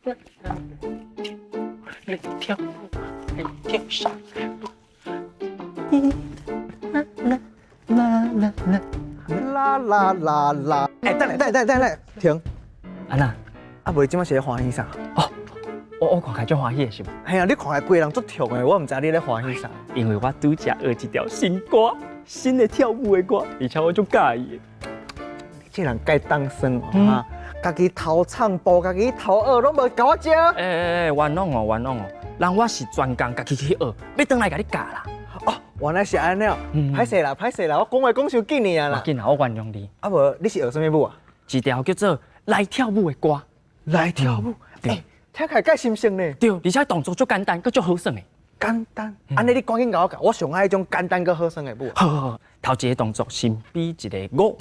來跳舞，來跳啥？啦啦啦啦啦啦啦啦！欸，等下等下等下，停！按怎？啊，無你這擺是咧歡喜啥？哦，我看起來足歡喜的是無？嘿啊，你看起來規人足強的，我毋知你咧歡喜啥。因為我拄才學一條新歌，新的跳舞的歌，而且我足佮意的。這人該當耍哦，家己偷唱步，家己偷學，攏無共我教。欸欸欸，冤枉哦，冤枉哦！人我是專工家己去學，欲轉來共你教啦。哦，原來是按呢哦，歹勢啦，歹勢啦，我講話講傷緊爾啊啦。緊啦，我原諒你。啊無，你是學啥物舞啊？一條叫做來跳舞的歌。來跳舞，欸，聽起來蓋新鮮呢。對，而且動作足簡單，閣足好耍的。簡單，按呢你趕緊共我教，我上愛彼種簡單閣好耍的舞。好好好，頭一個動作先比一個五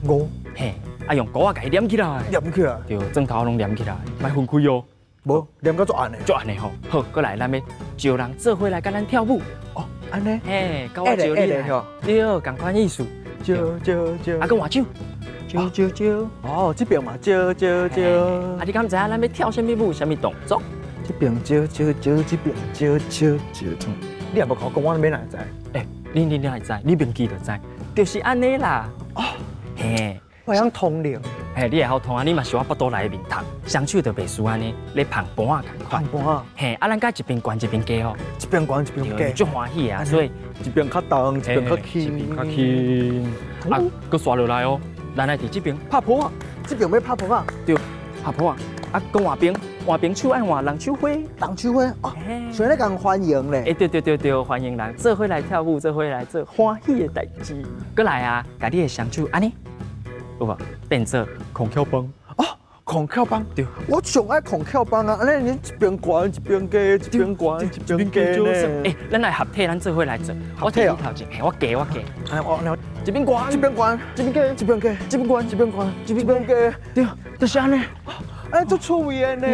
五，嘿，啊用鼓仔共伊連起來，連起來，對，轉頭攏連起來，莫分開哦。無，連甲足按的，足按的吼。好，閣來咱欲招人做伙來佮咱跳舞。哦，按呢？嘿，佮我招你來。對，仝款意思。招招招。啊，閣換手。招招招。哦，這邊嘛招招招。啊，你敢知影咱欲跳啥物舞，啥物動作？這邊招招招，這邊招招招。你也無共我講，我欲哪會知？欸，你哪會知？你袂記就知，就是按呢啦。哦，嘿，我會曉通靈。嘿，你會曉通啊？你嘛是我腹肚內的面頭，雙手就袂輸按呢，咧捧盤仔仝款。捧盤仔。嘿，啊，咱佮一邊懸一邊加哦。一邊懸一邊加，足歡喜啊！所以一邊較重，一邊較輕，一邊較輕。啊，閣紲落來哦。咱來佇這邊拍噗仔，這邊欲拍噗仔，對，拍噗仔。啊，閣換邊，換邊手愛換人手花，人手花哦，像咧共歡迎咧。欸，對對對對，歡迎人做伙來跳舞，做伙來做歡喜的代誌。閣來啊，共你的雙手按呢，有無變做空翹枋？哦，空翹枋，對，我上愛空翹枋啊！按呢你一邊懸一邊加，一邊懸一邊加呢。欸，咱來合體，咱做伙來做。合體哦。頭前，嘿，我加我加。哎，我一邊懸一邊懸，一邊加，一邊加，一邊懸一邊懸，一邊加，對，就是按呢。哎，足趣味的呢！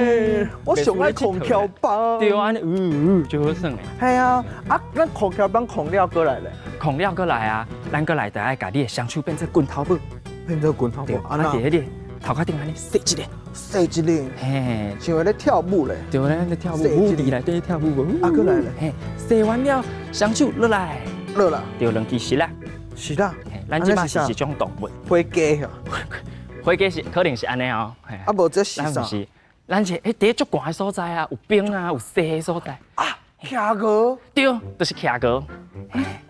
我上愛空翹枋。對，按呢，嗯嗯，足好耍的。嘿啊，啊，咱空翹枋空了閣來咧。空了閣來啊，咱閣來就愛共你的雙手變做拳頭舞。變做拳頭舞，啊，佇彼個頭殼頂按呢踅一下，踅一下，嘿，像咧跳舞咧。對咧，咧跳舞，舞佇內底跳舞。啊，閣來咧，嘿，踅完了，雙手落來，落來，對，兩支爍仔。爍仔。咱這擺是一種動物。火雞吼。火雞是可能是按呢哦。啊，無這是啥？咱是彼佇足寒的所在啊，有冰啊，有雪的所在。啊，企鵝。對，就是企鵝。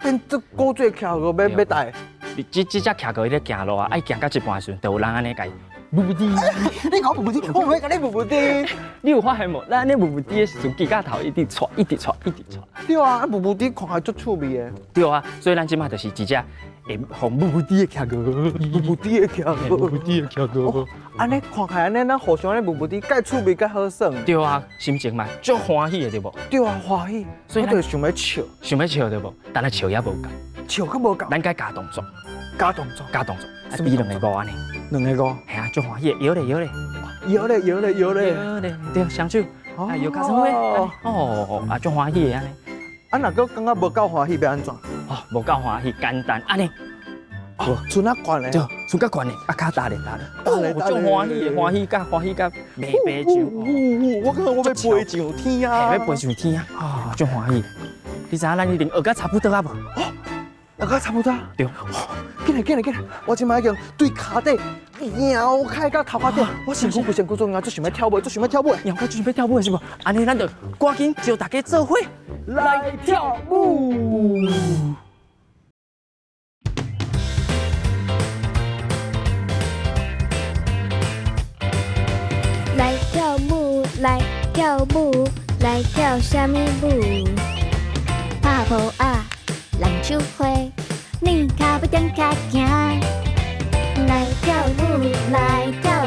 變做古早企鵝欲欲帶。這這隻企鵝伊咧行路啊，愛行到一半的時陣，就有人按呢共伊噗噗滴。你講噗噗滴，我毋欲共你噗噗滴。你有發現無？咱按呢噗噗滴的時陣，雞架頭一直掣，一直掣，一直掣。對啊，噗噗滴看起來足趣味的。對啊，所以咱這擺就是一隻會予噗噗滴的企鵝，噗噗滴的企鵝，噗噗滴的企鵝。按呢看起來按呢，咱互相按呢噗噗滴，蓋趣味蓋好耍。對啊，心情嘛足歡喜的對無？對啊，歡喜。所以我就想欲笑，想欲笑對無？但係笑也無夠，笑閣無夠。咱該加動作，加動作，加動作，啊，比兩個五按呢，兩個五，嘿啊，足歡喜的，搖咧搖咧，搖咧搖咧搖咧，搖咧，對，雙手，啊，搖較耍哦，啊，足歡喜的按呢。啊，若閣感覺無夠歡喜，欲按怎？哦，無夠歡喜，簡單，按呢。哦，賰較懸的，對，賰較懸的，啊，跤踏咧踏咧，踏咧足歡喜的，歡喜甲歡喜甲袂飛上。我感覺我欲飛上天啊！欲飛上天啊！啊，足歡喜。你知影咱已經學甲差不多啊無？哦，學甲差不多。對。緊來緊來緊來，我這擺已經對跤底搖開到頭殼頂，我身軀規身軀做想欲跳舞，足想欲跳舞，搖開足想欲跳舞是無？按呢，咱就趕緊招大家做伙來跳舞。來跳舞，來跳舞，來跳啥物舞？拍噗仔，人手花，你跤步踮較行。來跳舞，來跳舞，